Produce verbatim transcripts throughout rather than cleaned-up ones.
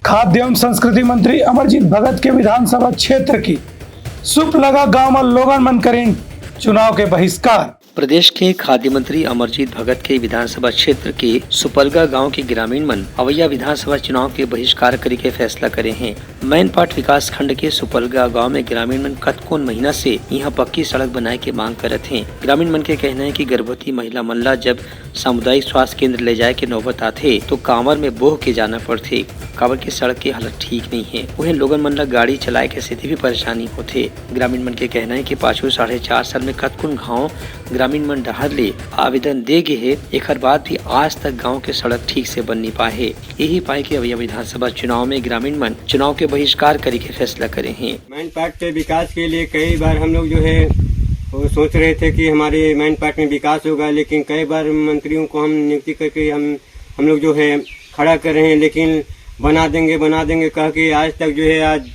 खाद्य एवं संस्कृति मंत्री अमरजीत भगत के विधानसभा क्षेत्र के सुपलगा गांव म लोगन मन करिन चुनाव के बहिष्कार। प्रदेश के खाद्य मंत्री अमरजीत भगत के विधानसभा क्षेत्र के सुपलगा गांव के ग्रामीण मन अवैया विधानसभा चुनाव के बहिष्कार करे के फैसला करे हें। मैनपाट विकास खंड के सुपलगा गांव में ग्रामीण मन कतकोन महीना से इहां पक्की सड़क बनाए के मांग करत हें। ग्रामीण मन के कहना हे कि गर्भवती महिला मन ला जब सामुदायिक स्वास्थ्य केंद्र ले जाए के नौबत आथे, तो कांवर में बोह के जाना पड़थे, काबर के सड़क के हालत ठीक नइ हे। उहें, लोगन मन ला गाड़ी चलाए के सेती भी परेशानी होथे। ग्रामीण मन के कहना हे कि पाछू साढ़े चार साल में कतकोन घांव ग्रामीण मन डहार ले आवेदन दे गे हे, एखर बाद भी आज तक गांव के सड़क ठीक से बन नइ पाए हे। यही पाए के अवैया विधानसभा चुनाव में ग्रामीण मन चुनाव के बहिष्कार करे के फैसला करे हें। मैनपाट के विकास के लिए कई बार हम लोग जो है, वो सोच रहे थे कि हमारे मैनपाट में विकास होगा, लेकिन कई बार मंत्रियों को हम नियुक्ति करके हम, हम लोग जो है, खड़ा कर रहे हैं, लेकिन बना देंगे, बना देंगे कह के आज तक जो है, आज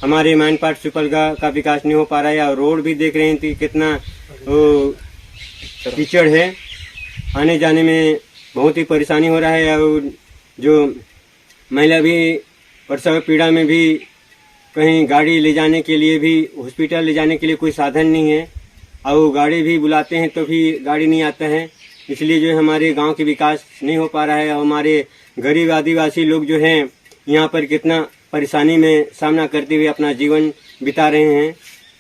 हमारे मैनपाट सुपलगा का विकास नहीं हो पा रहा है। और रोड भी देख रहे हैं कि कितना वो कीचड़ है, आने जाने में बहुत ही परेशानी हो रहा है। और जो महिला भी प्रसव पीड़ा में भी कहीं गाड़ी ले जाने के लिए भी, हॉस्पिटल ले जाने के लिए कोई साधन नहीं है, और गाड़ी भी बुलाते हैं तो भी गाड़ी नहीं आता है। इसलिए जो है, हमारे गांव के विकास नहीं हो पा रहा है। और हमारे गरीब आदिवासी लोग जो हैं, यहाँ पर कितना परेशानी में सामना करते हुए अपना जीवन बिता रहे हैं,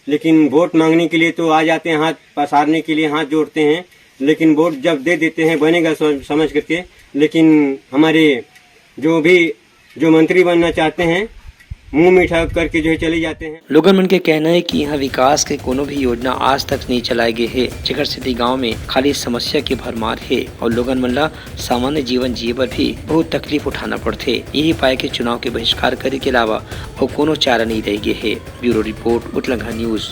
लेकिन वोट मांगने के लिए तो आ जाते हैं, हाथ पसारने के लिए हाथ जोड़ते हैं, लेकिन वोट जब दे देते हैं बनेगा सो-, समझ करके, लेकिन हमारे जो भी, जो मंत्री बनना चाहते हैं, मुंह मीठा करके जो है, चले जाते हैं। लोगन मन के कहना हे कि इहां विकास के कोनो भी योजना आज तक नइ चलाए गे हे, जेकर सेती गांव में खाली समस्या के भरमार हे और लोगन मन ला सामान्य जीवन जिए बर भी बहुत तकलीफ उठाना पड़थे। यही पाए के चुनाव के बहिष्कार करे के अलावा अउ कोनो चारा नइ रह गे हे। Bureau report, Utlangha news.